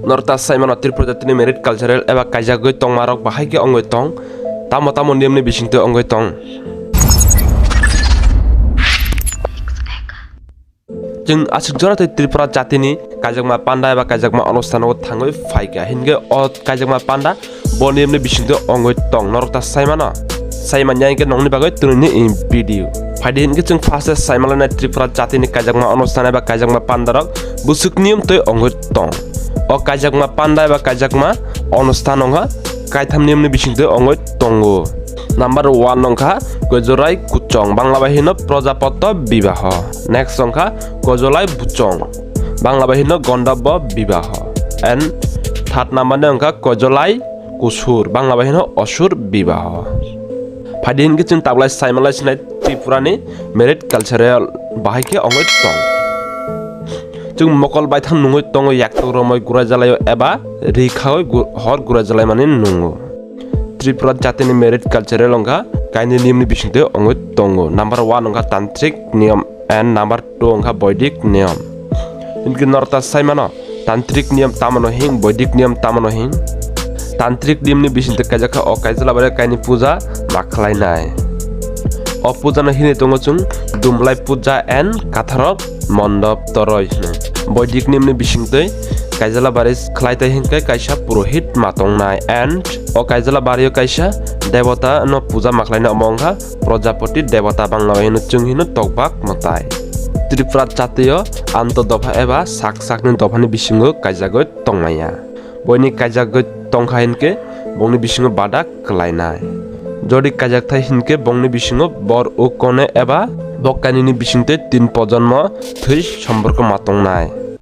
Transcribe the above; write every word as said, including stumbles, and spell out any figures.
Norta saimano Tripura jatini merit cultural eba kaijagwi tongmarok bahai khe ongwi tong, tamo tamo niyomni bisingtwi ongwi tong. Chwng aswk jora tei Tripura jatini kaijakma panda eba kaijakma onustano thangwi phaikha, hinkhe o kaijakma panda bo niyomni bisingtwi ongwi tong, norok ta saimano. Saimanya hinkhe nongni bagwi twnini in video. Phaidi hinkhe chwng first e saimanlainai Tripura jatini kaijakma onustan eba kaijakma pandarok bwswk niyom tei ongwi tong. O kaijakma panda eba kaijakma onustan wngkha kaitham niyomni bisingtwi ongwi tongo. Number one wngkha Koijorai Kuchong, Bangla bai hino Projapotto Bibaho. Next wngkha Kojolai Buchong, Bangla bai hino Gondobbo Bibaho. And third number ni wngkha Kojolai Kusur, Bangla bai hino Osur Bibaho. Phaidi hinkhe chwng tablai saimalai sinai Tripurani merit cultural bahai khe ongwi tong. Chwng mokol baithang nungwi tongo, yaktuk romwi guraijalaio eba ri khawi gu-, hor guraijalaimani nungo. Tripura jatini merit cultural wngkha kaini niyomni bisingtwi ongwi tongo. Number one wngkha tantrik niyom and number two wngkha boidik niyom. Hinkhe norok ta saimano, tantrik niyom tamano hing, boidik niyom tamano hing. Tantrik niyomni bisingtwi kaijak kha o kaijala bai kaini puja ma khlainai. O pujano hinwi tongo chwng Dumlai puja and Katharo Mondop Toroi hwnwi. Boidik niyomni bisingtwi kaijala bari khlai tai hinkhe kaisa purohit ma tongnai and o kaijala bario kaisa debota no puja ma khlainai, omo wngkha Projapoti debota, Bangla bai hino chwng hino tokbak mwtai. Tripura jatio anto dopha eba sak sakni dophani bisingo kaijagwi tongmaya. Boini kaijakgwi tongkha hinkhe bongni bisingo badak kwlainai. Jodi kaijakthai hinkhe bongni bisingo bor o kone eba bok kainwini bisingtwi tin pojonmo thwi somporko ma tongnai.